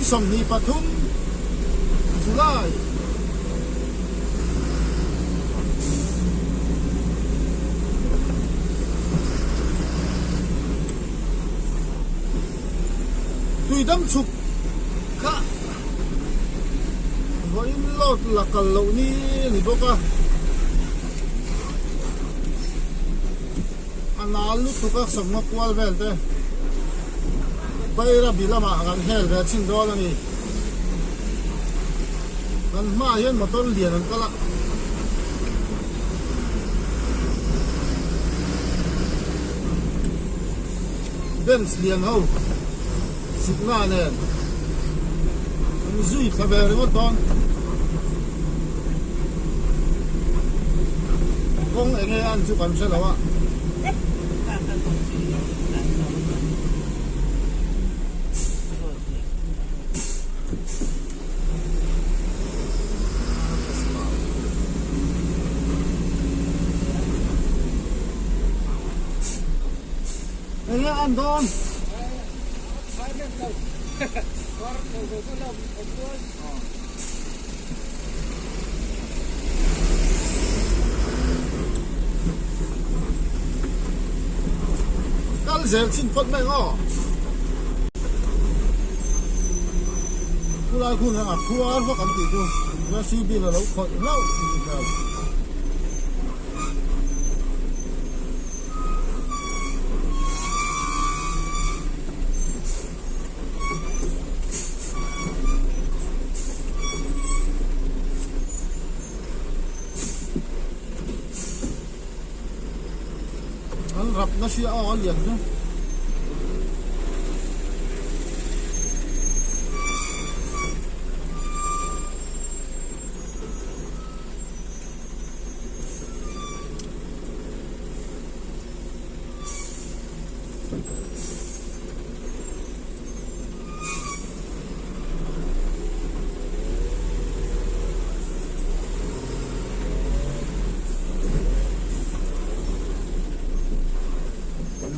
23 July. Tuidam chhuk kha vawiin load la kal loh ni a ni bawk a, a nal lutuk a sawmnga kual vel te Bairabi lamah kan hel ve chhin dawn a ni. Kan hmaah hian motor lian an kal a. Bench lian ho sikna nen an zui thla ve ringawt dawn. Kawng eng nge an chu kan hre lo a. Enge an dawn? Kal zel chin phawt mai ang aw. Khulai hun a khuar vak an tih chu JCB in a lo khawih hlauh tih hmel. An rap nasi a aw a lian chu.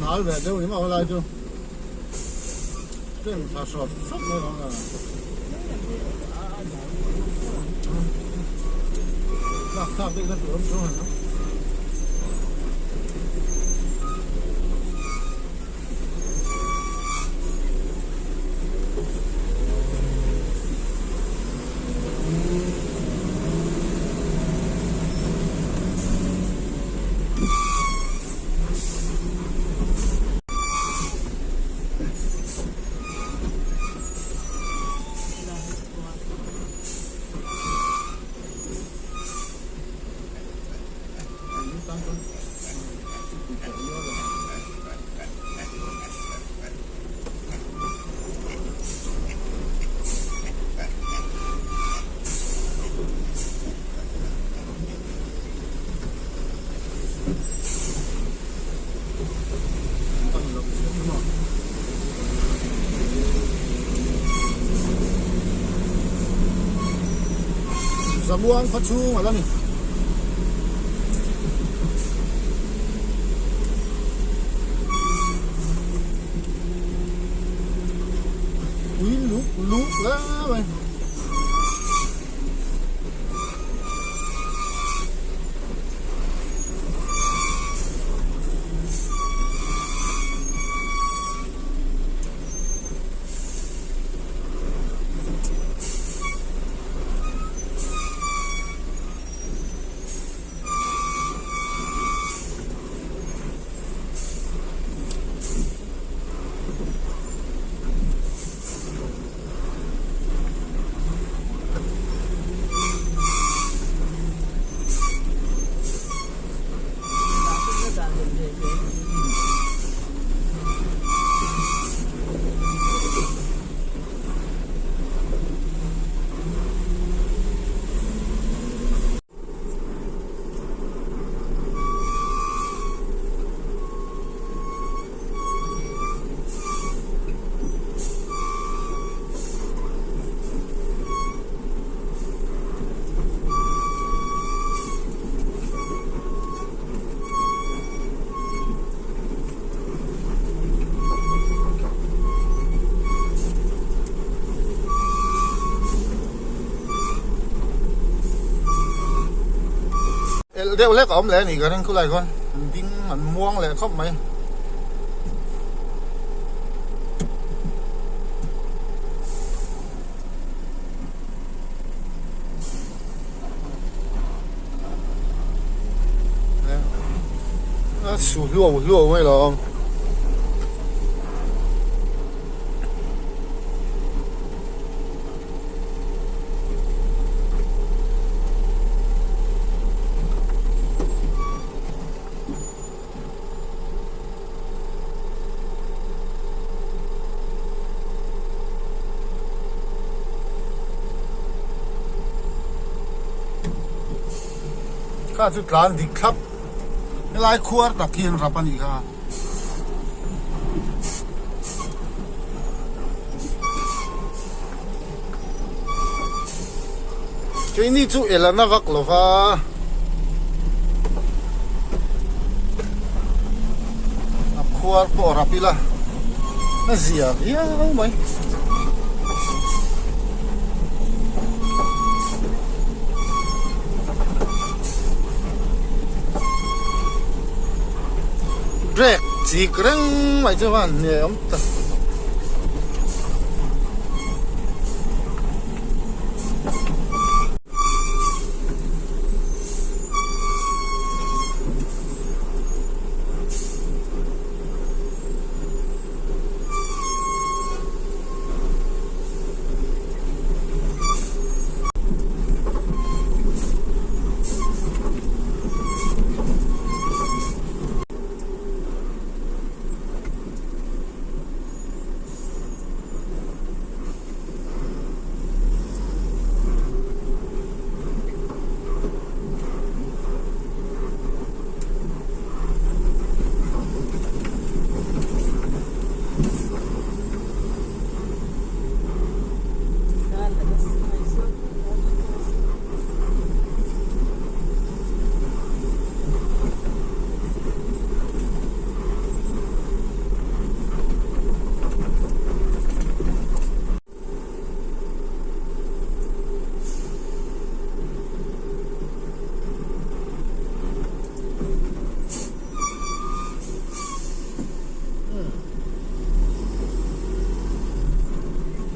Nal ve deuh ni maw lai chu pen tha sawt sawt mai lo na lak thlak deuh na tur awm chu han. Zamuang khaw chhung a la ni. Ui luk luk hle mai. deuh hlek a awm leh a nih ka ring khulai khawn an ding an muang leh khawp mai. A su hluau hluau mai lo. Kha chu tlan dik thlap helai khuar tak hi an rap a nih kha. Keini chu elana vak lo va. A khuar pawh rap ila a zia viau mai. Brake chik reng mai chu a hne awm tak.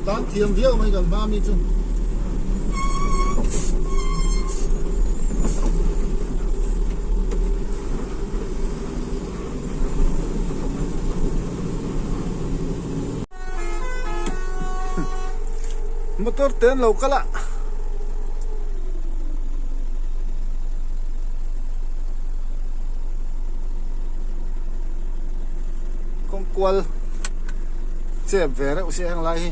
Tan thiam viau mai kan hma mi chu. Motor te an lo kal a. Kawng kual chep ve reuh si heng lai hi.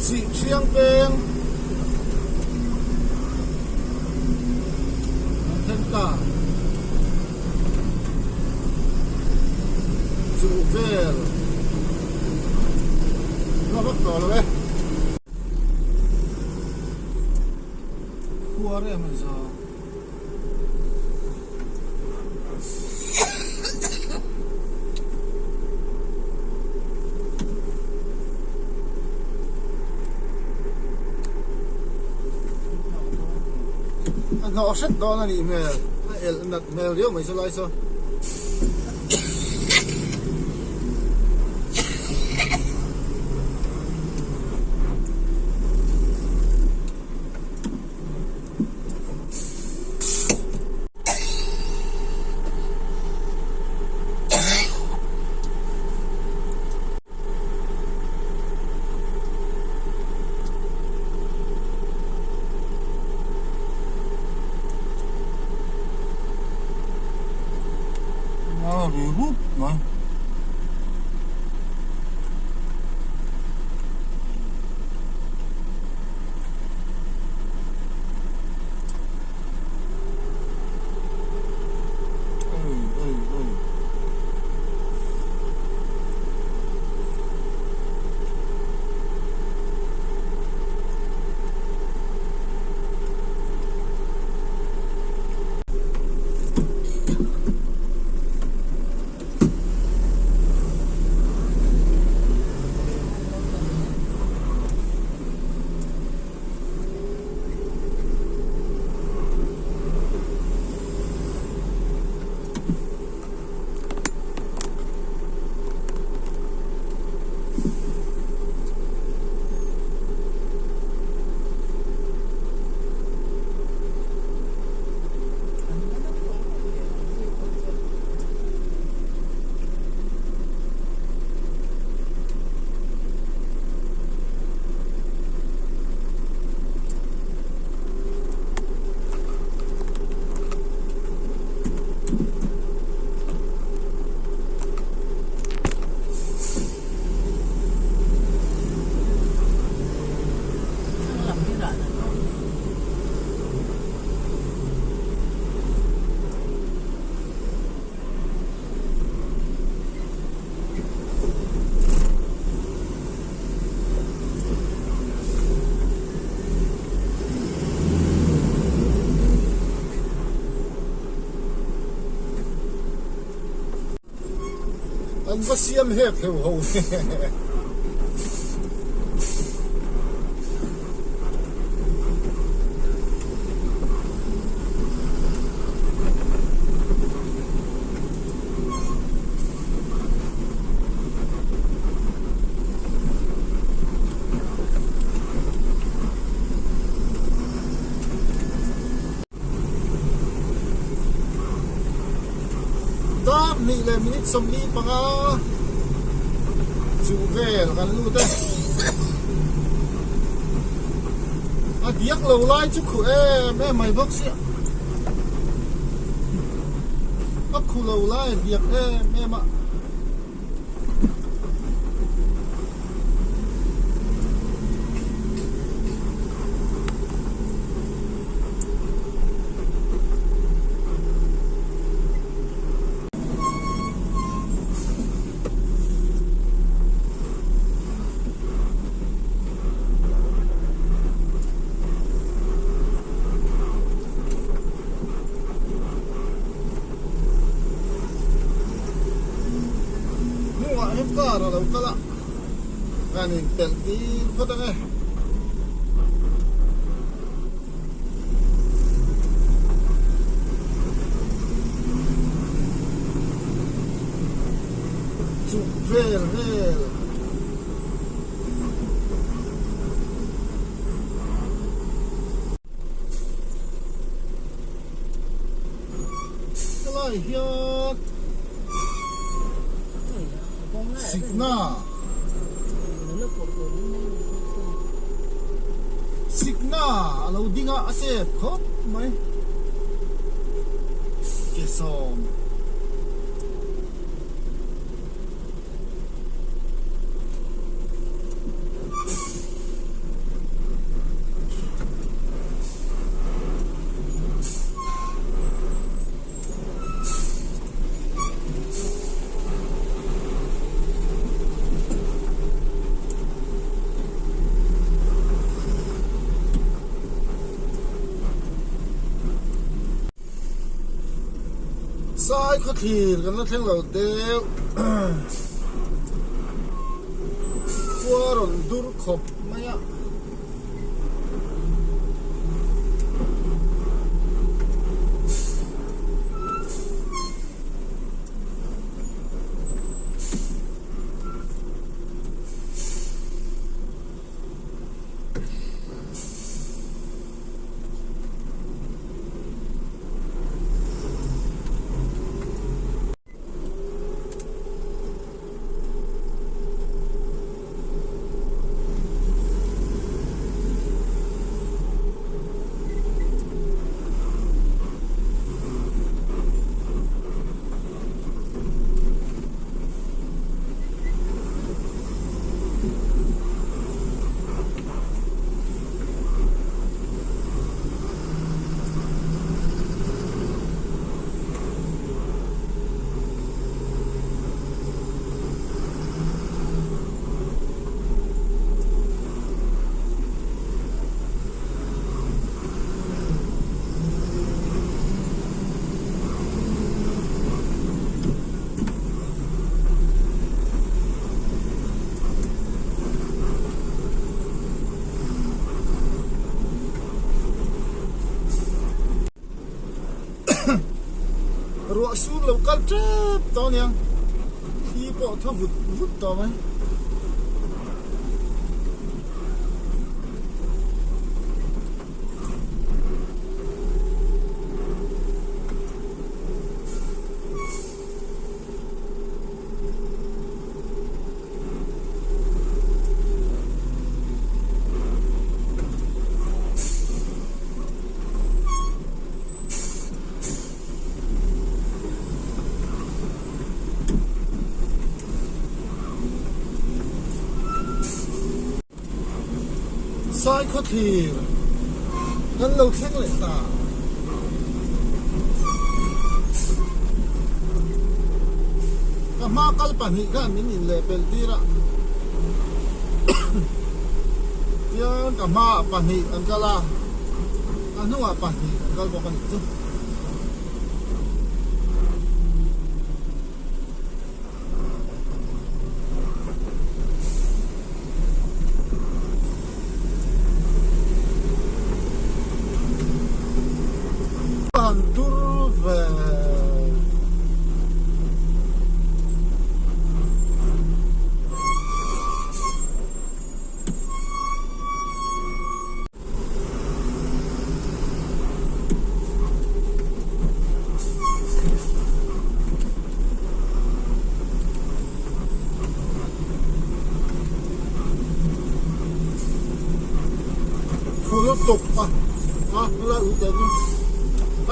Sih thiang peng an then ta chu vel la vak tawh lo e khuar em an zawng. A hnawh hret dawn a nih hmel, a elh nat hmel riau mai chu lai saw. A ri rup mai. An va siam hek hleuh ho Dar hnih leh minute 45 chu vel kan lut e. A diak lo lai chu khuh em em mai bawk sia. A khu lo lai a diak em em a. Hnungah hian car a lo kal a, kan inpelh tir phawt ang e. Chuk vel vel. Helai hian sikna sikna a lo ding a a chep khawp mai ke sawm. Sai khawthlir kan la thleng lo deuh khua rawn dur khawp mai a. Ruah sur lo kal tep tawh ania thli pawh thaw vut vut tawh mai. Saikhawthlir kan lo thleng leh ta. Ka hma kal pahnih khan min inlehpelh tir a, tiang ka hmaah pahnih an kal a, a hnungah pahnih an kal bawk a nih chu. Han dur ve. Phul tuk a a la ui teh chu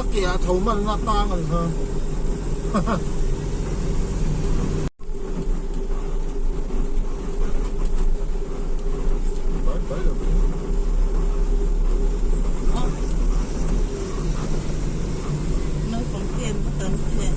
a ke ah tho man na tang a ni kha haha. Naupang te an va tam ve.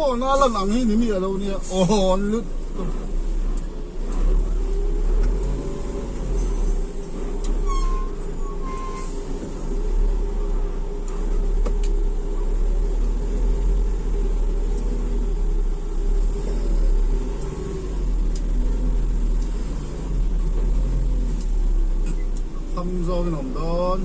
Phone a lan ang hi ni mi alo nia aw an lut Pham zawngin a awm dawn.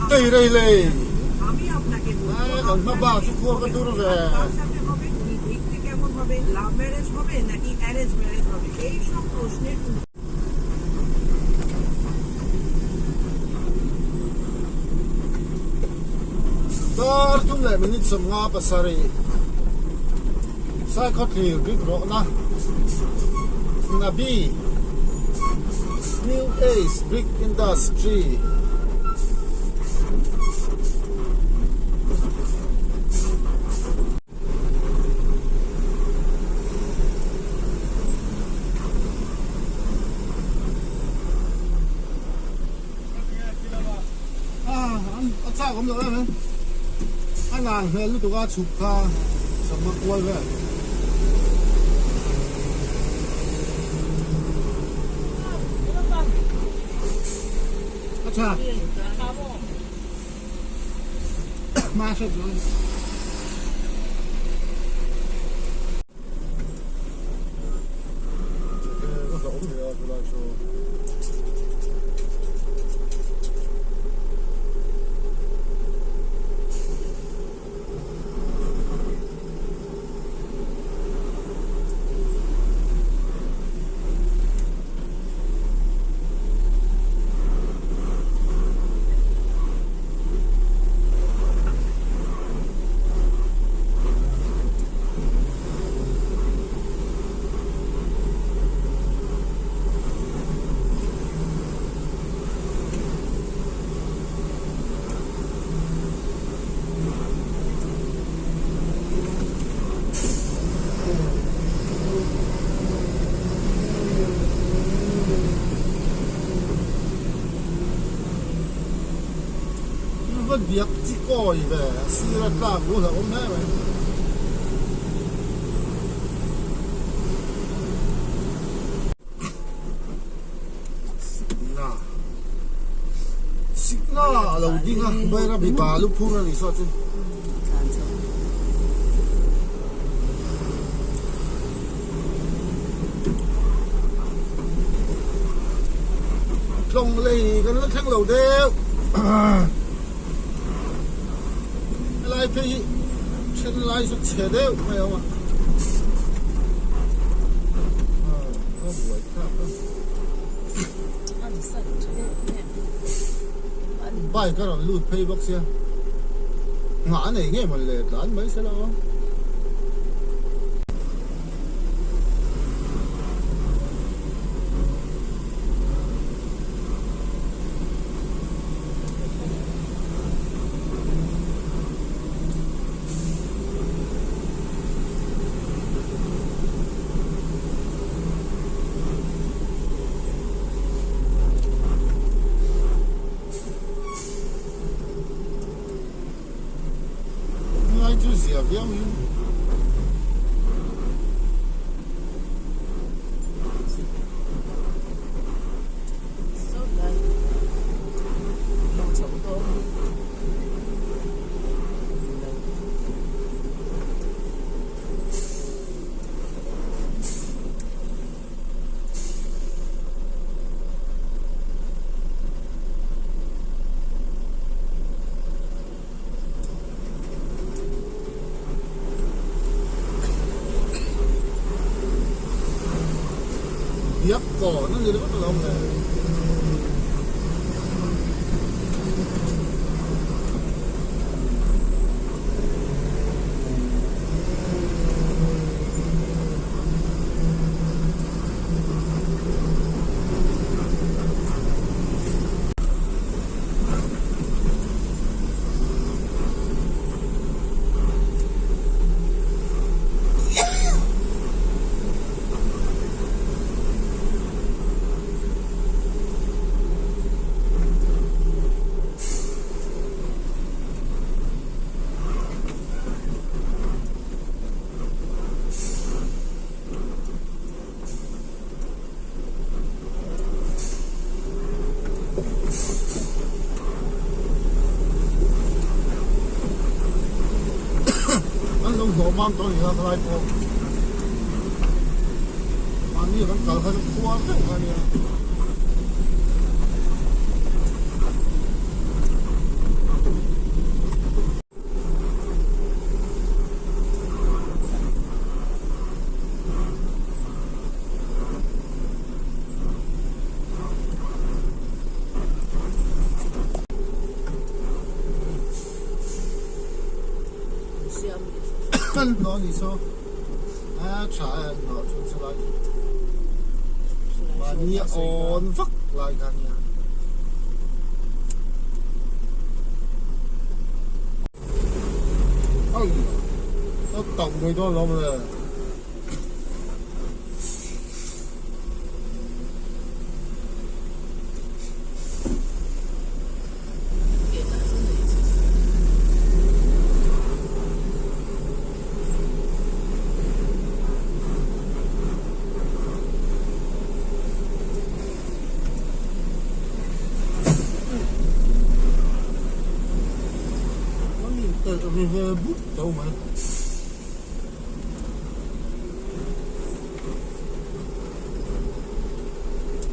Tei rei lei eh kan hma bak chu khuar ka tur ve. Dar thum leh minute 57 Saikhawthlir bik rawhna Nabi New Age Brick Industry A chak awm loh em em a nal hmel lutuk a chhuk kha sangha kual vel. A tha. Hma hret lo ani. Ka hlauh awm hle a chulai chu. Va biak chi kawi ve sir a tlak lu hlauh awm hle mai. Sikna Sikna a lo ding a Bairabi balu phur a ni saw chu. Tlawng lei kan la thleng lo deuh helai phei hi then lai chu chhe deuh mai a awm a a buai thlak a bike a rawn lut phei bawk sia nghah a nei ngei mawn le tlan mai se la aw. Ngai chu zia viau in. Diak kawn a ni ringawt alawm le. An lo hnawh mam tawh a ni a khalai pawh mahni kan kal kha chu khuar deuh kha a nia. Mahni awn vak lai kha nia. A tauh mai dawn lo le. Ri ve but tho mai.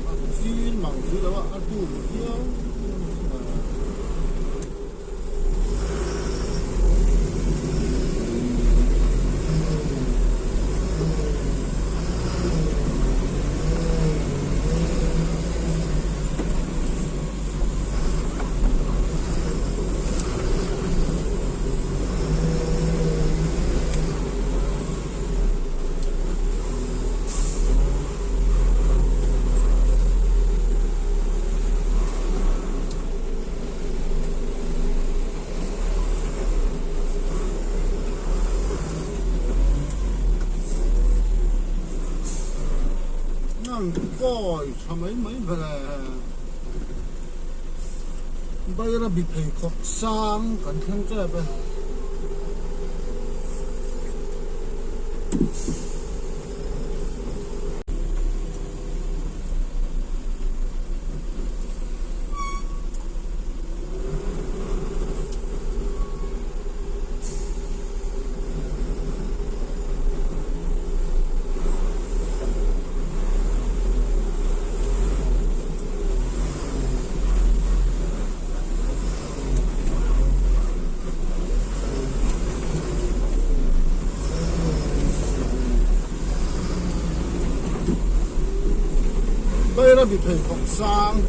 A zin mang si lo a, a dum viau. Ngang kawi tha mai mai ve le. Bairabi pheikhawk sang kan thleng tep e. Bairabi pheikhawk sang.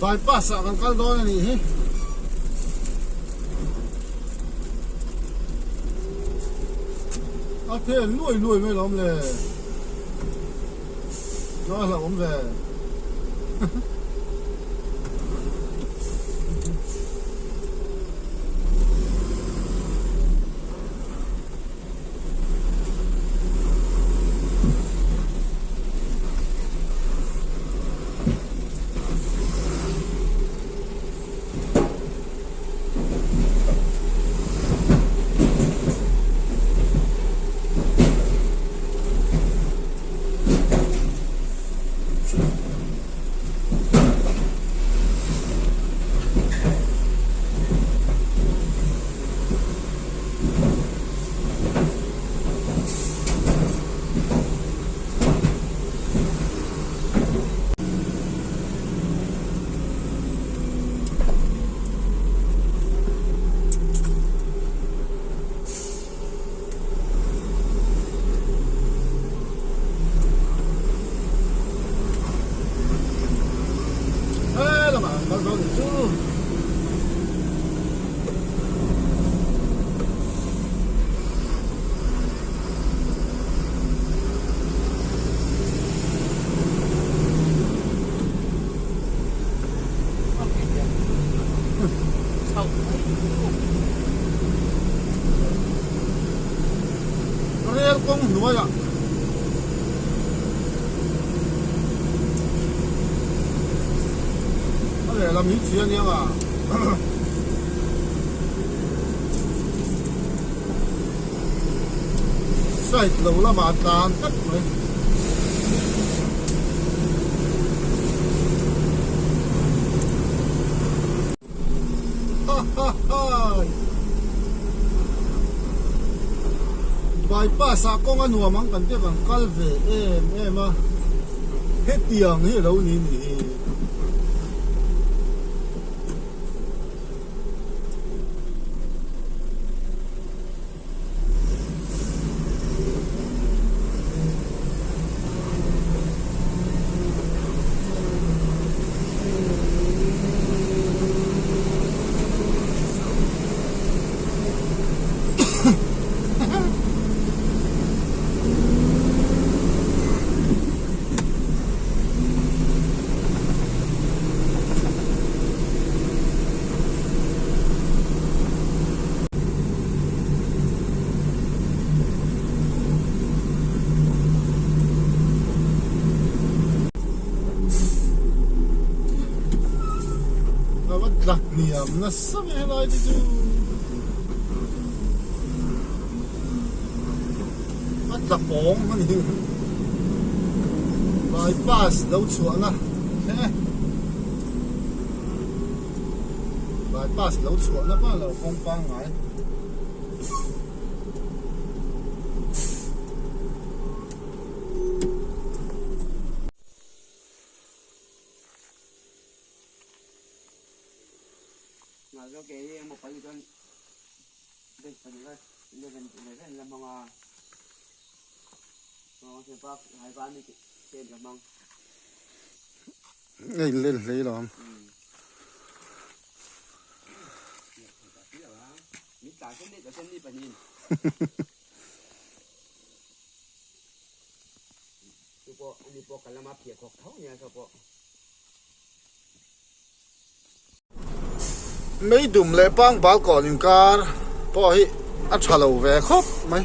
Bypass ah kan kal dawn a nih hi. A phen luai luai mai lawm le. Chuan a hlauhawm ve. kal dawn nih chu. Rel kawng hnuaiah a lehlam hi chhi a nia nga side lo lamah a tlan tlat mai. Bypass ah kawng a nuam ang kan tia kan kal ve em em a hetiang hi alo ni ni hi. A va tla hniam nasa mai helai te chu a tla pawng a ni bypass lo chhuahna he. Bypass lo chhuah na pa lo kawng pangngai. A inlen hlei lo ang. Meidum leh pangbal kawn inkar pawh hi a tha lo ve khawp mai.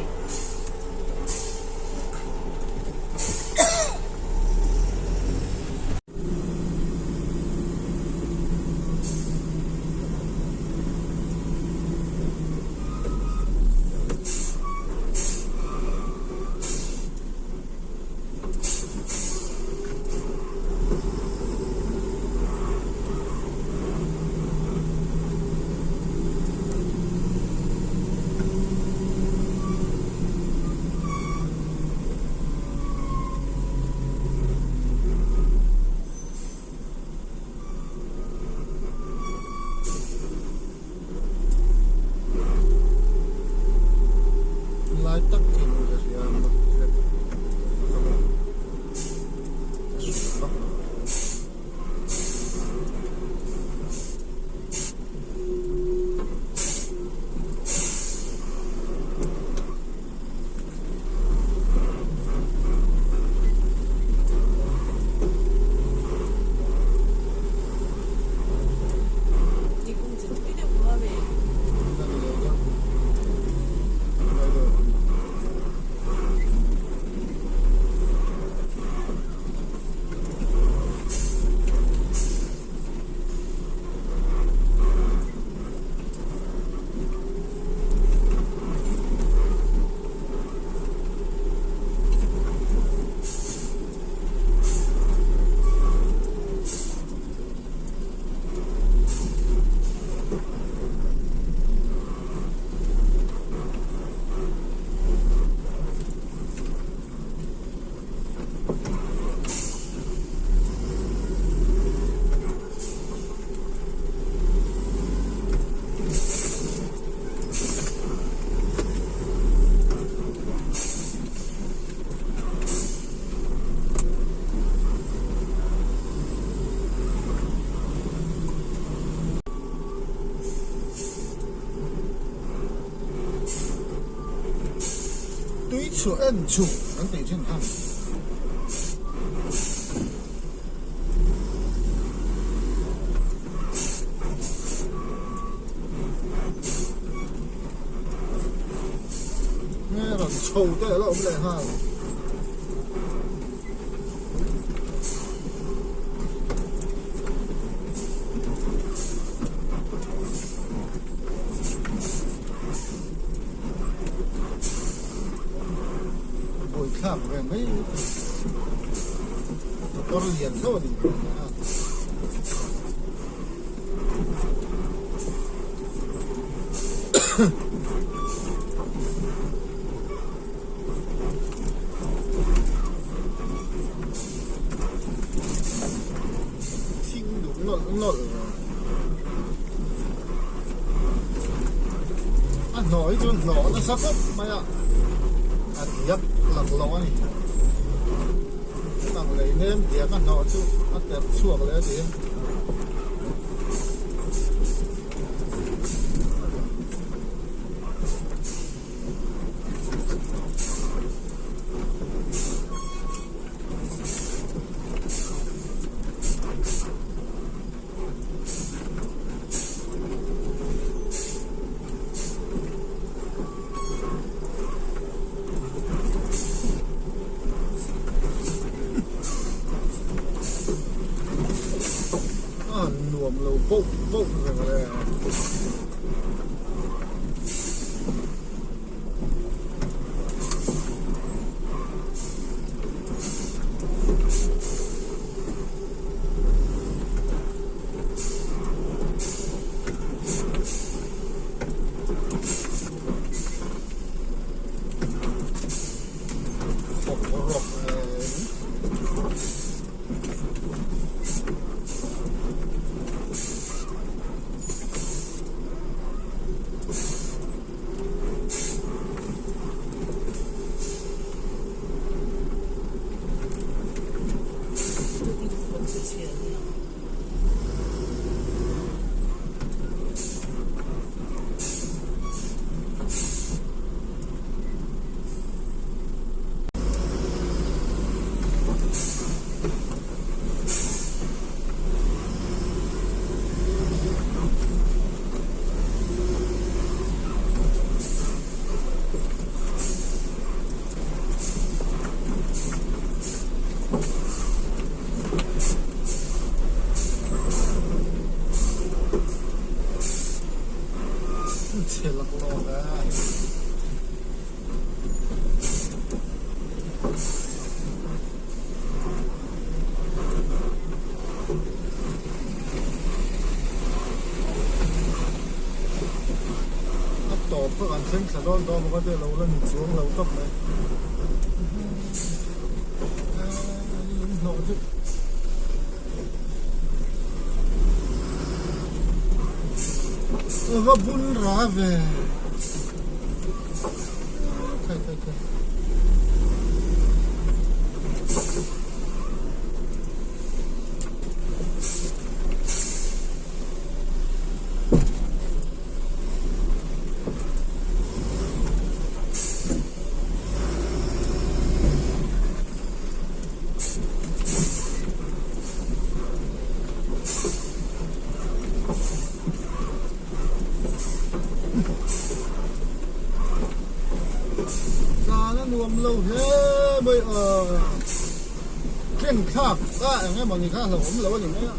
chhuah en chhuk kan tih thin kha. Nge rawn chho te a la awm leh nghal. Buaithlak ve mai motor lian tho a ni a. Thing duh nawlh nawlh a hnawh hi chu hnawh nasa khawp mai a a diak lak lo a ni tang lei nem diak a hnawh chu a terh chhuak leh a ni. A nuam lo boh boh reng reng. Chhe laklawk a. A tawp kha kan thleng thla dawn dawn bawk a te lo la ni chuang lo tawp mai. Hnawh chu va bun ra ve. Khai khai khai. Tlan a nuam lo hle mai a tleng thlak a eng emaw ni kha a hlauhawm lo a ni mai a.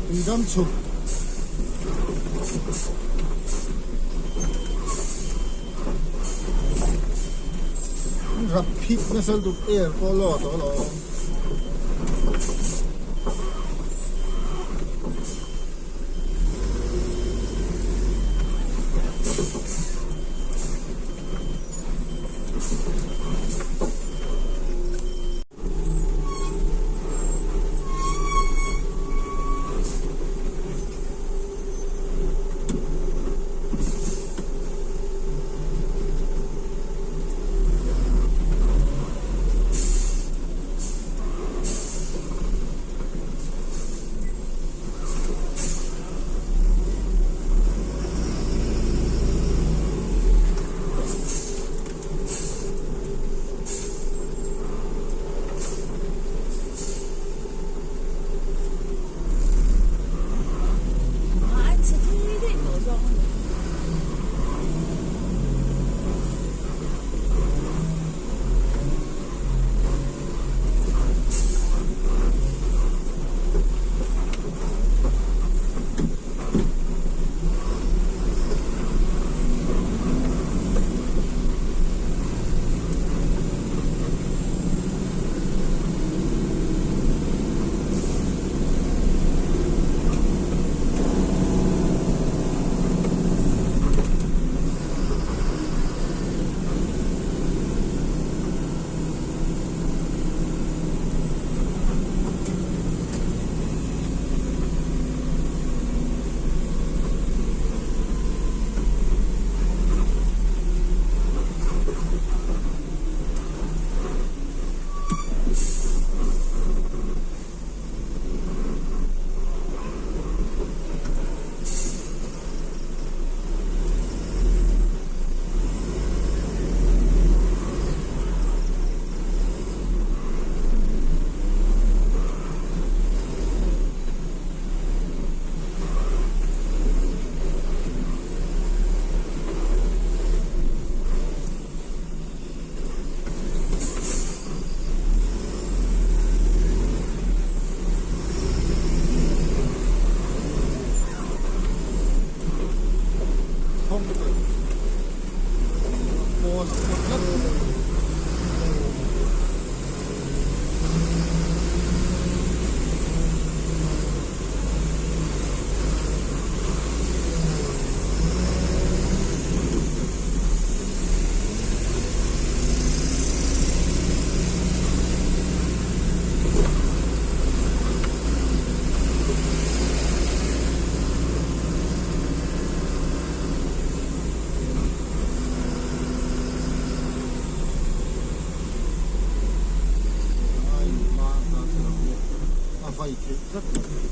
Tuidam chhuk. Rap phit nasa lutuk air pawh lo a tawh alawm. A vai theih tlat mai.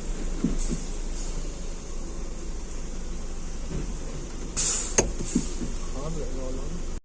Khar leh lo lam.